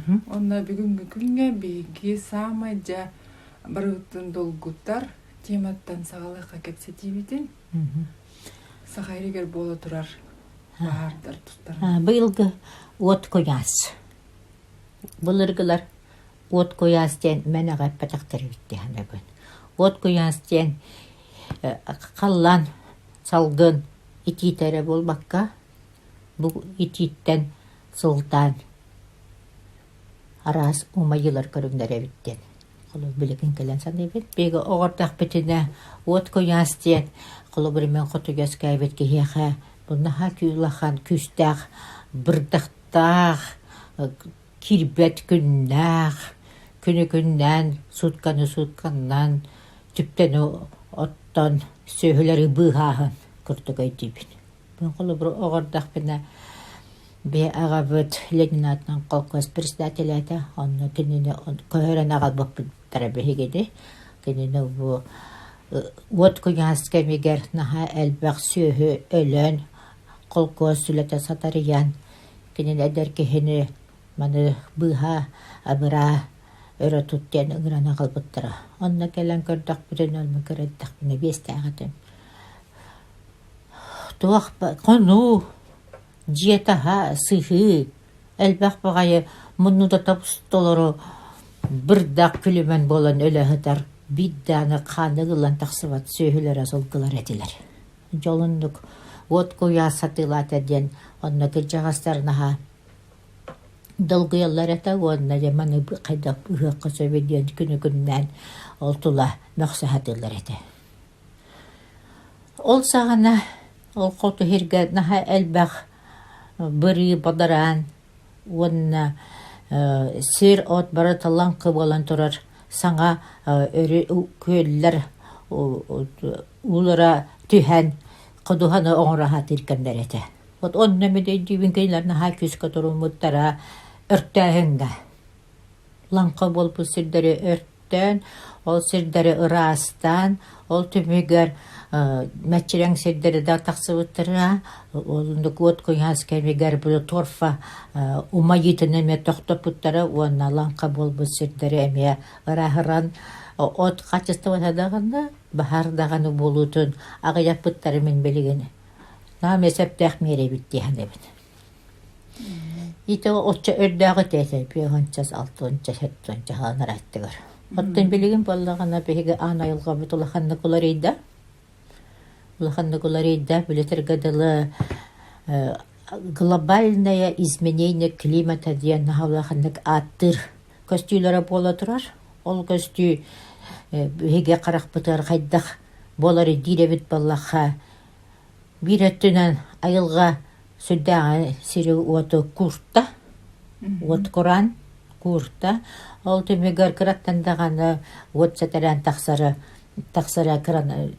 Онно бүгүҥҥү күҥҥэ биһиги саамай дьэ барыбытын долгутар тематтан саҕалыахха кэпсэтиибитин. Саха сиригэр буола турар баһаардар тустарынан. Быйылгы уот куйаас. Былыргылар уот куйаас диэн мэнэҕэ эппэтэхтэр эбит дии саныыбын. Уот куйаас диэн халлаан салгын итиитэ эрэ буолбакка, бу итииттэн сылтаан араас умайыылар көрүҥнэрэ эбит диэн холобур билигин кэлэн саныыбын. Биһиги оҕордохпутуна уот куйаас диэн холобур мен хоту үөскээбит киһиэхэ бу наһаа улахан күүстээх бырдахтаах киирбэт күннээх, күнү-күннээн, суутканы-суутканнан, түптэни оттон сүөһүлэри быыһааһын курдук өйдүүбүн. Мин холобур оҕордохпуна бэйэ аҕабыт Ленин аатынан холкуос председателэ этэ, онно кинини көһөрөн аҕалбыппыттара биһигини. Кинини бу уот куйаас кэмигэр наһаа элбэх сүөһү өлөн, холкуос үлэтэ сатарыйан, Кинини эдэр киһини маны быыһаа, абыраа, өрө тут диэн ыҥыран аҕалбыттара. Онно кэлэн көрдөхпүтүнэ, онно көрөрдөхпүнэ биэстээх этим. Туох хонуу, дьиэ таһа, сыһыы, элбэх баҕайы муннута тобус-толору бырдах күлүмэн буолан өлө сытар, биир даҕаны хааны ылан тахсыбат сүөһүлэрэ сылгылар этилэр. Дьолуннук уот куйаас сатыылаата диэн онно кырдьаҕастар наһаа долгуйаллар этэ уонна дьэ маны хайдах ыһыахха сөбүй диэн күнү-күннээн ол тула мөхсө сатыыллар этэ. Ол саҕана ол хоту сиргэ наһаа элбэх бырыы бадараан уонна сир от барыта лаҥкы буолан турар саҥа өрү күөллэр уулара түһэн ходуһаны оҥоро сатыыр кэмнэр этэ. Вот онно мин өйдүүбүн кинилэр наһаа күүскэ туруммуттара өртөөһүҥҥэ. Лаҥха буолбут сирдэри өртөөн, ол сирдэри ыраастаан, ол түмүгэр мэччирэҥ сирдэри да тахсыбыттара, оннук уот куйаас кэмигэр бу торфа умайыытын эмиэ тохтоппуттара уонна лаҥха буолбут сирдэри эмиэ ырааһыран от хаачыстыбата даҕаны баһаар даҕаны буолуутун аҕыйаппыттара мин билигин наам сөптөөх миэрэ эбит дии саныыбын. Ити оччо өрдөөх этэ этэ биэһончас, алтыонча, сэттионча хаалан Оттон билигин буоллаҕына биһиги аан айылҕабыт улаханнык уларыйда. Улаханнык уларыйда, билэтэргэ дылы глобальное изменение климата диэн наһаа улаханнык ааттыыр көстүүлэрэ буола турар. Ол көстүү биһиги харахпытыгар хайдах буолар диир эбит буоллахха, биир өттүнэн айылҕа сүрдээҕи сири-уоту куурта, уот кураан куурта. Ол түмүгэр кыраттан даҕаны уот сэтэрээн тахсара тахсара кыран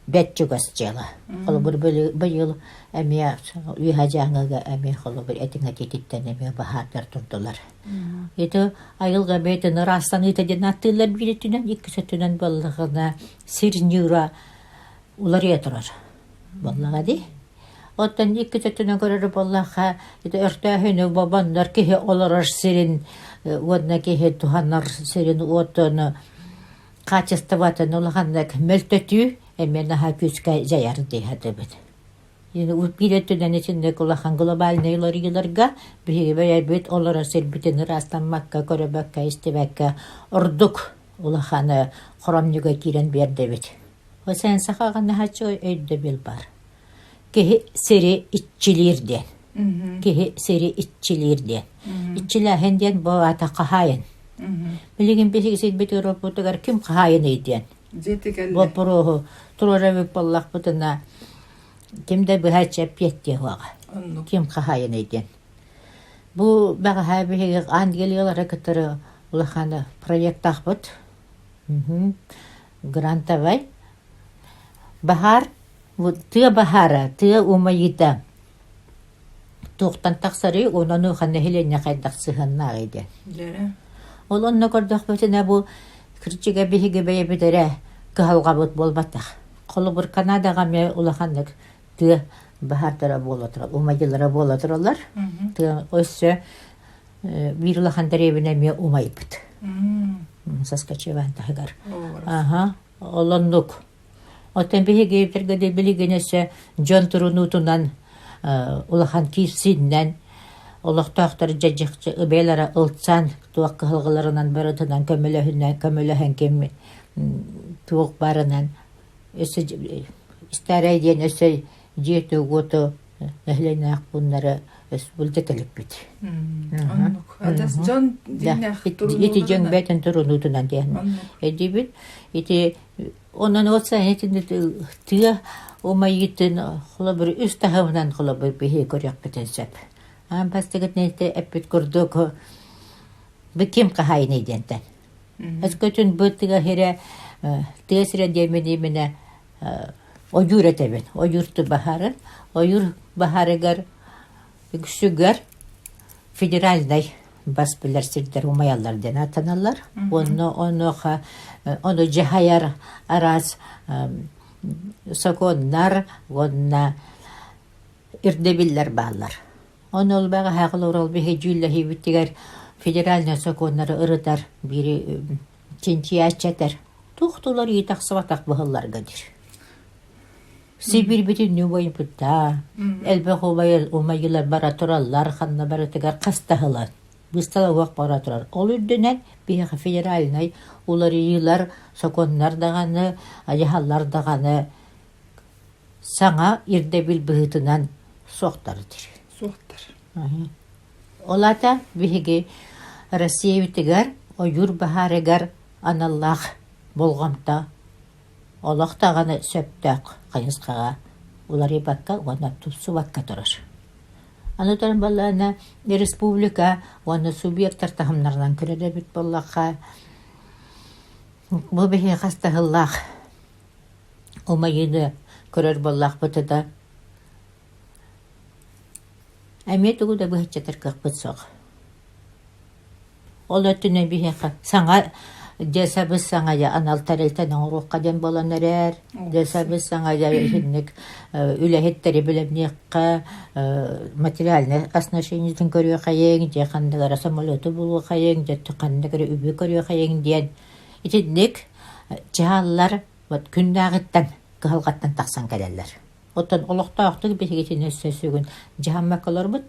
бэрт чугас дьыала. Холобур, быйыл эмиэ Үөһээ Дьааҥыга эмиэ холобур этиҥ этиититтэн эмиэ баһаардар турдулар. Ити айылҕа бэйэтин ыраастаныыта диэн ааттыыллар биир өттүнэн, иккис өттүнэн буоллаҕына сир ньуура уларыйа турар буоллаҕа дии. Оттон иккис өттүнэн көрөр буоллахха, ити өртөөһүнү бобоннор киһи олорор сирин уонна киһи туһанар сирин уотун хаачыстыбатын улаханнык мөлтөтүү эмиэ наһаа күүскэ дьайар дии сатыыбыт. Биир өттүнэн итинник улахан глобальнай уларыйыыларга биһиги бэйэбит олорор сирбитин ыраастаммакка, көрөбөккө, истибэккэ ордук улахан хоромньуга киирэн биэрдэбит. Сэн сахаҕа наһааччы өйдөбүл бар. Киһи сири иччилиир диэн. Киһи сири иччилиир диэн. Иччилээһин диэн бу аата хаһаайын. Билигин биһиги сирбит Европатыгар ким хаһаайыный диэн. Боппуруоһу туруорабыт буоллахпытына ким да быһаччы эппиэттиэ суоҕа. Ким хаһаайыный диэн. Бу бэҕэһээ биһиги Ангелиялары кытары улахан проектаахпыт. Грантовай. Баһаар тыа баһаара, тыа умайыыта туохтан тахсарый, онон ханна нэһилиэнньэ хайдах сыһыаннааҕый диэн. Ол онно көрдөхпүтүнэ бу кырдьыга биһиги бэйэбит эрэ кыһалҕабыт буолбатах. Холобур, Канадаҕа эмиэ улаханнык тыа баһаардара буола турар, умайыылара буола тураллар. Тыа өссө. Биир улахан дэриэбинэ эмиэ умайбыт. Саскачеван таһыгар. Аха, ол оннук. Оттон биһиги билигин өссө дьон турунуутунан улахан киирсииннэн олохтоохтор дьэдьэхчэ ыбэлара ылсан туох кыһалҕаларынан барытынан көмөлөһүнэн көмөлөһөн ким туох барынан өссө старай диэн өссө дьиэ-уоту нэһилиэнньэлээх пууннары булдьаталыкпыт. Оннук. Адьас дьон дьиҥнээх Ити дьон бэйэтин турунуутунан диэн эдибит. Ити онон ол сайын тыа умайыытын холобур үс таһымынан холобур биһи көрүөхпүтүн сөп. Аан бастакытын эппит курдук бу ким хаһаайыный диэнтэн. Өскөтүн бу тыа сирэ тыа сирэ диэмин именно ойуур этэбин. Ойуурту баһарын. Ойуур баһарыгар үксүгэр федеральнай бас билэр сирдэр умайаллар диэн ааттаналлар. Онно онуоха ону дьаһайар араас сокуоннар уонна ирдэбиллэр бааллар. Ону ол бэҕэһээ олорол биһи дьүүллэһиибитигэр федеральнай сокуоннары ырытар биири чинчийээччи этэр. Туох да уларыйыы тахсыбатах быһылларга диир. Сибиир бүтүннүү бойбута, элбэх умайыылар бара тураллар, ханна барытыгар хастаһылар, быыстала уох бара турар. Ол үрдүнэн биһиэхэ федеральнай уларыйыылар, сокуоннар даҕаны, дьаһаллар даҕаны саҥа ирдэбил быһыытынан суохтар диир. Суохтар. Ол аата биһиги Россиябытыгар ойуур баһаарыгар аналлаах болҕомто олох даҕаны сөптөөх хайысхаҕа уларыйбакка уонна тупсубакка турар. Аны туран буоллаҕына республика уонна субъектар таһымнарынан көрөр эбит буоллахха, бу биһиэхэ хастаһыллаах умайыыны көрөр буоллахпытына эмиэ тугу да быһаччытар кыахпыт суох. Ол өттүнэн биһиэхэ саҥа дьэ сабыс-саҥа дьэ анал тэрилтэни оҥоруохха диэн буолан эрэр. Дьэ сабыс-саҥа дьэ итинник үлэһиттэри бэлэмниэххэ, материальнай оснащениетын көрүөхэйиҥ, дьэ ханнык эрэ самолету булуохайыҥ, дьэ ханнык эрэ үбү көрүөхэйиҥ диэн итинник дьаһаллар вот күннээҕиттэн кыһалҕаттан тахсан кэлэллэр. Оттон олохтоохтук биһигитин өссө сүгүн дьаһаммакка олорбут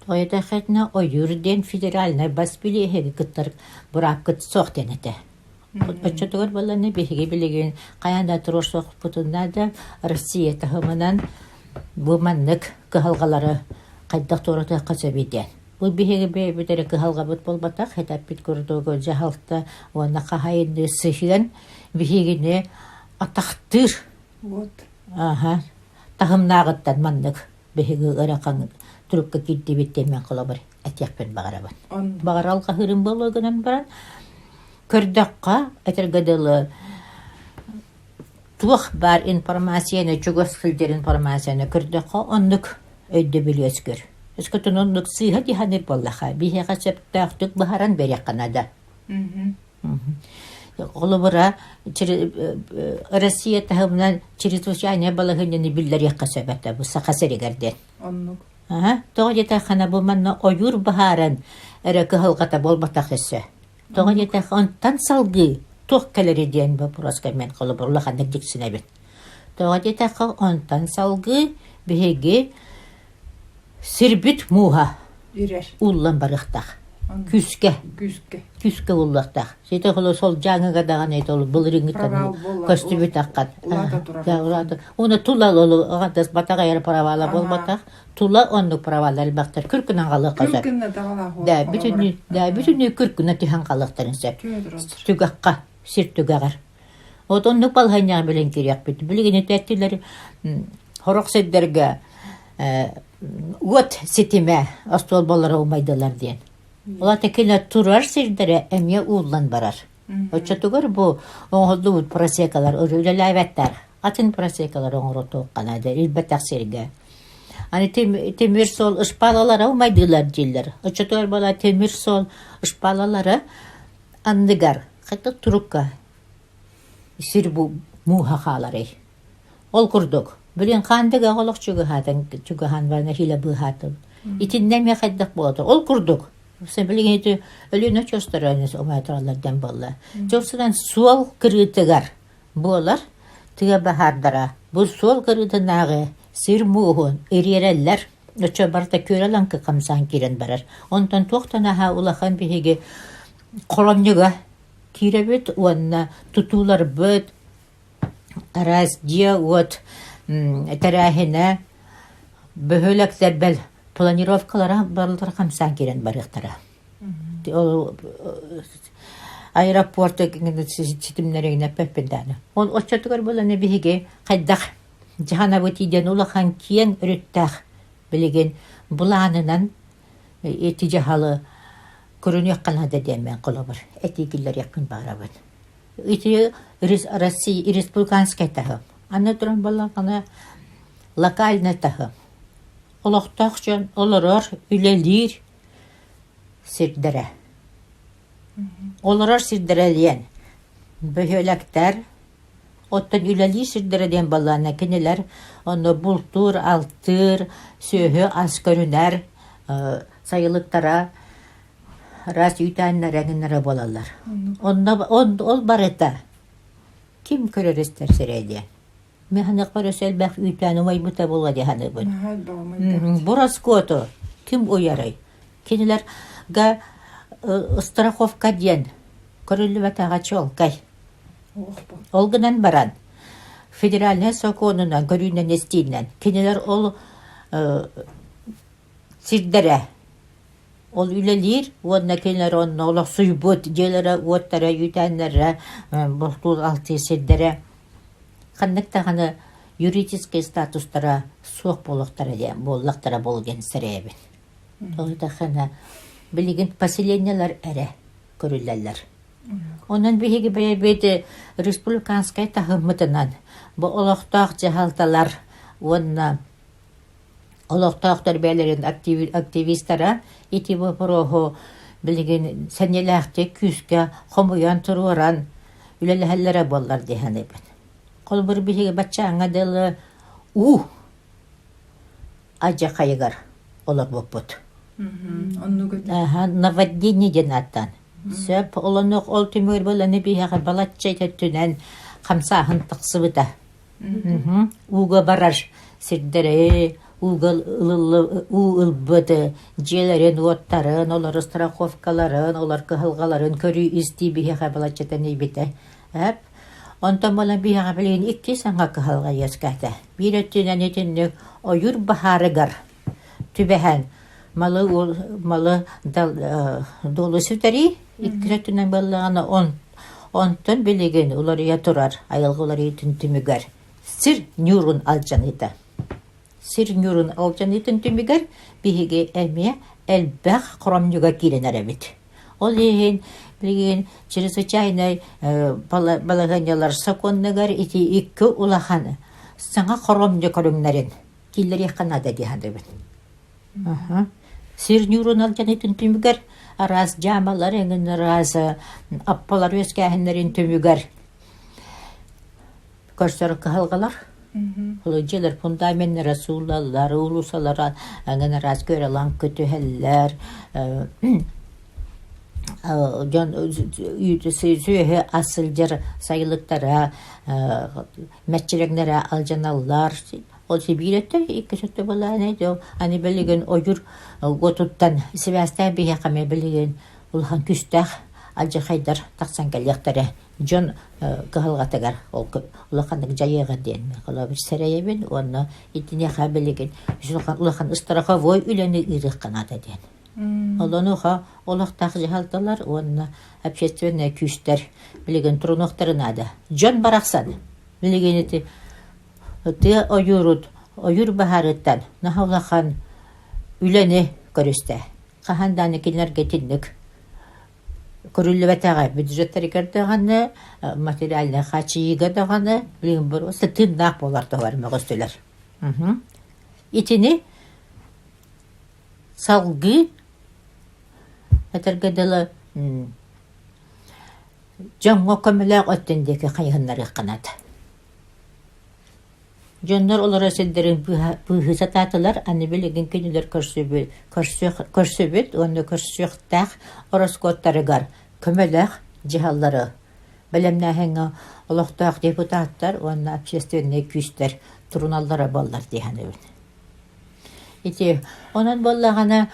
Ойотохетна ойуур диэн федеральнай бас билиэһиги кыттар быраапкыт суох диэн этэ. Оччотугар буолланы биһиги билигин хайаан да туруорсуохпутун наада Россия таһымынан бу маннык кыһалҕалары хайдах туоратыахха сөбүй диэн. Бу биһиги бэйэбит эрэ кыһалҕабыт буолбатах, этаппит курдук дьаһалта уонна хаһайынныы сыһыан биһигини атахтыыр. Вот. Аха. Таһымнааҕыттан маннык биһиги ыарахан турукка киирдибит диэн холобур этиэхпин баҕарабын. Баҕар алҕаһыырым буолуо гынан баран көрдөххө этэргэ дылы туох баар информацияны чугас сылдьар информацияны көрдөххө оннук өйдөбүл үөскүүр. Өскөтүн оннук сыыһа дии буоллаха биһиэхэ сөптөөхтүк быһаран биэриэххэ наада. Холобура, Россия таһымынан чрезвычайное балаһыанньаны биллэриэххэ сөп этэ бу Саха сиригэр диэн. Оннук. Тоҕо диэтэххинэ бу манна ойуур баһаарын эрэ кыһалҕата буолбатах өссө. Тоҕо диэтэххэ онтон салгыы туох кэлэрий диэн боппуруоска мен холобур улаханнык дьиксинэбин. Тоҕо диэтэххэ онтон салгыы биһиги Сирбит мууһа Ирэр. ууллан барыахтаах. Күүскэ. Күүскэ. Күүскэ ууллуохтаах. Сити холо сол дьааҥыга даҕаны ити ол былырыыҥҥыттан Провал буолла. көстүбүт аххат. Улаата турар. Улаата. Уна тула ол аҕатас батаҕа эрэ провала буолбатах. Тула оннук проваллар элбэхтэр. Күркүнэн халыахха сөп. Күркүнэ таҕалаах Да, бүтүннүү, да, бүтүннүү күркүнэ түһэн халыахтарын сөп. Түгэххэ, сир түгэҕэр. Вот оннук балаһыанньаҕа билэн киириэхпит. Билигин этээччилэр сорох сирдэргэ уот ситимэ остуолбалара умайдылар диэн. Ол аата кинилэр турар сирдэрэ эмиэ ууллан барар. Оччотугар бу оҥоһуллубут просекалар үлэлээбэттэр. Атын просекалар оҥоротуохха наада илбэтэх сиргэ. Аны тимир суол ышпалалара умайдылар дииллэр. Оччотугар буола тимир суол ышпалалара анныгар хата турукка сир бу мууһа хааларый. Ол курдук, билин хаандыга олох чугаһаатан чугаһаан баран эһиилэ быыһаатым. Итиннэ эмиэ хайдах буолата. Ол курдук. Билигин ити Өлүөнэ очуостара умайа тураллар диэн буолла. Дьылсынан суол кырыытыгар буолар тыа баһаардара. Бу суол кырыытынааҕы сир мууһун ириэрэллэр. Оччо барыта күөрэ-лаҥкы хамсаан киирэн барар. Онтон туох да наһаа улахан биһиги хоромньуга киирэбит уонна тутууларбыт араас дьиэ-уот тэрээһинэ бөһүөлэктэр бэл планировкалара барылара хамсаан киирэн барыахтара. Ол аэропорт ситимнэригин эппэппин даҕаны. Ол оччотугар буолан биһиги хайдах дьаһанабыт диэн улахан киэҥ өрүттээх билигин былаанынан ити дьаһалы көрүнүөххэ наада диэммин холобур этии киллэриэхпин баҕарабын. Ити Россия республиканскай таһым. Аны туран буоллаҕына локальнай таһым. Олохтоох дьон олорор, үлэлиир сирдэрэ. Олорор сирдэрэ диэн бөһүөлэктэр, оттон үлэлиир сирдэрэ диэн буоллаҕына кинилэр онно бултуур, алтыыр, сүөһү ас көрүнэр сайылыктара араас үүтээннэрэ эҥиннэрэ буолаллар. Онно ол барыта ким көрөр-истэр сирэ диэн. Мин саныахпар өссө элбэх үүтээн умайбыта буолуо дии саныыбын. Бу ороскуоту ким уйарый? Кинилэргэ страховка диэн көрүллүбэтэҕэ чуолкай. Ол гынан баран федеральнай сокуонунан көрүүнэн истиинэн кинилэр ол сирдэрэ Ол үлэлиир уонна кинилэр онно олохсуйбут дьиэлэрэ, уоттара, үүтээннэрэ, бултуур алтыыр сирдэрэ ханнык даҕаны юридическай статустара суох буолуохтара диэн буоллахтара буолуо диэн сэрэйэбин. Ол итэххинэ билигин поселениелар эрэ көрүллэллэр. Онон биһиги бэйэбит республиканскай таһыммытынан бу олохтоох дьаһалталар уонна Олохтоохтор бэйэлэрин активистара ити боппуруоһу билигин сэниэлээхтик күүскэ хомуйан туруоран үлэлэһэллэрэ буоллар дии саныыбын. Холобур, биһиги баччааҥҥа дылы уу алдьархайыгар олорбуппут. Наводнение диэн ааттаан. Сөп, олонуох ол түмүгэр буолан биһиэхэ балачча өттүнэн хамсааһын тахсыбыта. Ууга барар сирдэри, ууга уу ылбыт дьиэлэрин, уоттарын, олор страховкаларын, олор кыһалҕаларын көрүү-истии биһиэхэ балачча тэнийбитэ. Эп. Онтон буолан биһиэхэ билигин икки саҥа кыһалҕа үөскээтэ. Биир өттүнэн итинник ойуур баһаарыгар түбэһэн малы малы дуолу сүтэрии, иккис өттүнэн буоллаҕына он Онтон билигин уларыйа турар айылҕа уларыйыытын түмүгэр сир ньуурун алдьаныыта. Сир ньуурун алдьаныытын түмүгэр биһиги эмиэ элбэх хоромньуга киирэн эрэбит. Ол иһин билигин чрезвычайнай балаһыанньалар сокуоннарыгар ити икки улахан саҥа хоромньу көрүҥнэрин киллэриэххэ наада дии саныыбын. Сир ньуурун алдьаныытын түмүгэр араас дьаамалар эҥин араас аппалар үөскээһиннэрин түмүгэр көрсөр кыһалҕалар дьиэлэр фундаменнара сууллаллар, уулуссалара эҥин араас күөрэ-лаҥкы түһэллэр, дьон сүөһү ас сылдьар сайылыктара мэччирэҥнэрэ алдьаналлар. Ол сибиир өттө, иккис өттө былаан аны билигин ойуур уотуттан сибээстээн биһиэхэ эмиэ билигин улахан күүстээх алдьархайдар тахсан кэлиэхтэрэ. Дьон кыһалҕатыгар ол улаханнык дьайыаҕа диэн холобур сэрэйэбин уонна итиниэхэ билигин улахан страховой үлэни ыытыахха наада диэн. Олонуха олохтоох дьаһалталар уонна общественнай күүстэр билигин турунуохтара наада. Дьон барахсан билигин ити тыа ойуурут ойуур баһаарыттан наһаа улахан үлэни көрүстэ. Хаһан даҕаны кинилэргэ итинник көрүллүбэтэҕэ бюджеттарыгар даҕаны, материальнай хааччыйыыга даҕаны билигин просто тыыннаах буолар туһугар мөҕүстүлэр. Итини Салгыы, этэргэ дылы, дьоҥҥо көмөлөөх өттүн диэки хайыһыннарыахха наада. Дьоннор олорор сирдэрин быыһыы сатаатылар, аны билигин кинилэр көрсүбүт уонна көрсүөхтээх ороскуоттарыгар көмөлөөх дьаһаллары бэлэмнээһиҥҥэ олохтоох депутаттар уонна общественнай күүстэр туруналлара буоллар дии саныыбын. Ити онон буоллаҕына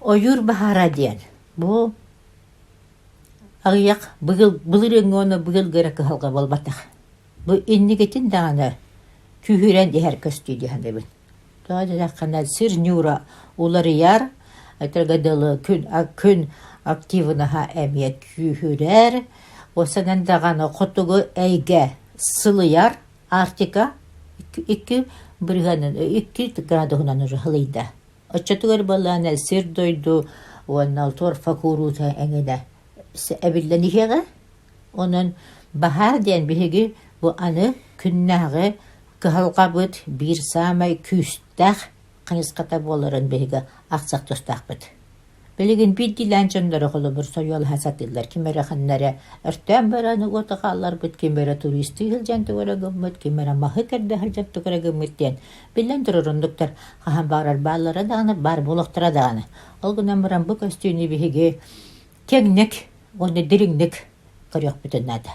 ойуур баһаара диэн бу аҕыйах быйыл былырыыҥҥы уонна быйылгы эрэ кыһалҕа буолбатах. Бу инникитин даҕаны күүһүрэн иһэр көстүү дии саныыбын. Тоҕо диэтэххинэ сир ньуура уларыйар, этэргэ дылы күн, күн активноһа эмиэ күүһүрэр, уопсайынан даҕаны хотугу эйгэ сылыйар, Арктика икки бырыһыанын 2 градуһунан уже сылыйда. Оччотугар буоллаҕына сир-дойду уонна торфа кууруута эҥинэ эбиллэн иһиэҕэ. Онон баһаар диэн биһиги бу аны күннээҕи кыһалҕабыт биир саамай күүстээх хайысхата буоларын биһиги ахсах тустаахпыт. Билигин биирдиилээн дьоннору холобур сойуолаһа сатыыллар. Ким эрэ ханна эрэ өртөөн баран уоту хаалларбыт, ким эрэ туристыы сылдьан тугу эрэ гыммыт, ким эрэ маһы кэрдэ сылдьан тугу эрэ гыммыт диэн. Биллэн турар оннуктар хаһан баҕарар бааллара даҕаны, баар буолуохтара даҕаны. Ол гынан баран бу көстүүнү биһиги киэҥник уонна дириҥник көрүөхпүтүн наада.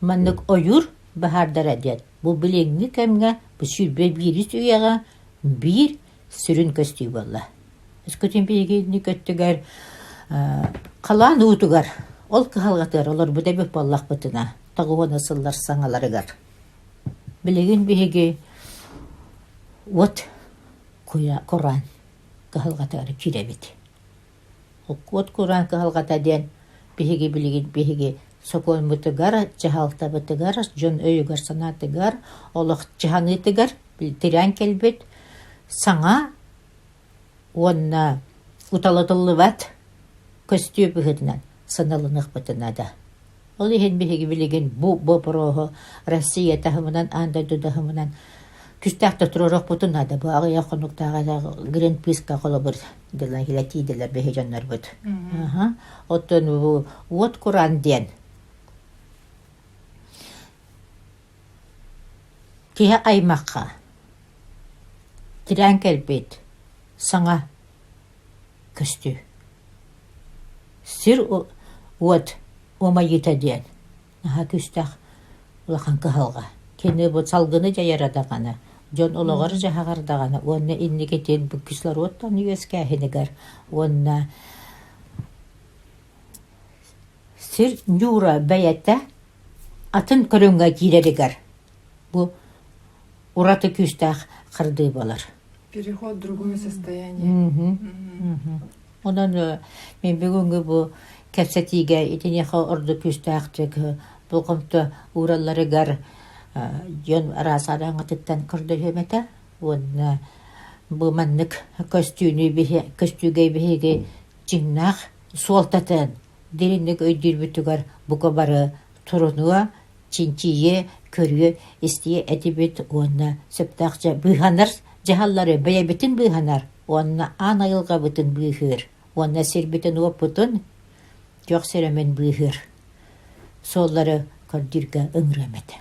Маннык ойуур баһаардара диэн бу билиҥҥи кэмҥэ бу 21 үйэҕэ биир сүрүн көстүү буолла. Өскөтүн биһиги өттүгэр халаан уутугар ол кыһалҕатыгар олорбут эбит буоллахпытына тоҕуона сыллар саҥаларыгар билигин биһиги уот кураан кыһалҕатыгар киирэбит. Уот кураан кыһалҕата диэн биһиги билигин биһиги сокуоммутугар, дьаһалтабытыгар, дьон өйүгэр-санаатыгар, олох дьаһаныытыгар тирээн кэлбит саҥа уонна уталытыллыбат көстүү быһыытынан сыаналаныахпытын наада. Ол иһин биһиги билигин бу боппуруоһу Россия таһымынан, аан дойду таһымынан күүстээх туруоруохпутун наада. Бу аҕыйах хонуктааҕы Гринписка холобур тиийдилэр биһи дьоннорбут. Оттон бу уот кураан диэн киһи аймахха тирээн кэлбит саҥа көстүү. Сир уот умайыыта диэн наһаа күүстээх улахан кыһалҕа. Кини бу салгыны дьайара даҕаны, дьон олоҕор-дьаһаҕар даҕаны уонна инникитин бу кислородтан үөскээһинигэр уонна сир ньуура бэйэтэ атын көрүҥҥэ киирэригэр бу ураты күүстээх хардыы буолар. Переход в другое состояние. Онон мин бүгүҥҥү бу кэпсэтиигэ итиниэхэ ордук күүстээхтик болҕомто ууралларыгар дьон араас араҥатыттан көрдөһүөм этэ уонна бу маннык көстүүнү көстүүгэ биһиги чиҥнээх суолтатын дириҥник өйдүүрбүтүгэр бука бары турунуо чинчийиэ, көрүө, истиэ этибит уонна сөптөөх дьэ быыһанар дьаһаллары бэйэбитин быыһанар уонна аан айылҕабытын быыһыыр уонна сирбитин-уоппутун күөх сирэмин быыһыыр суоллары көрдүүргэ ыҥырыам этэ.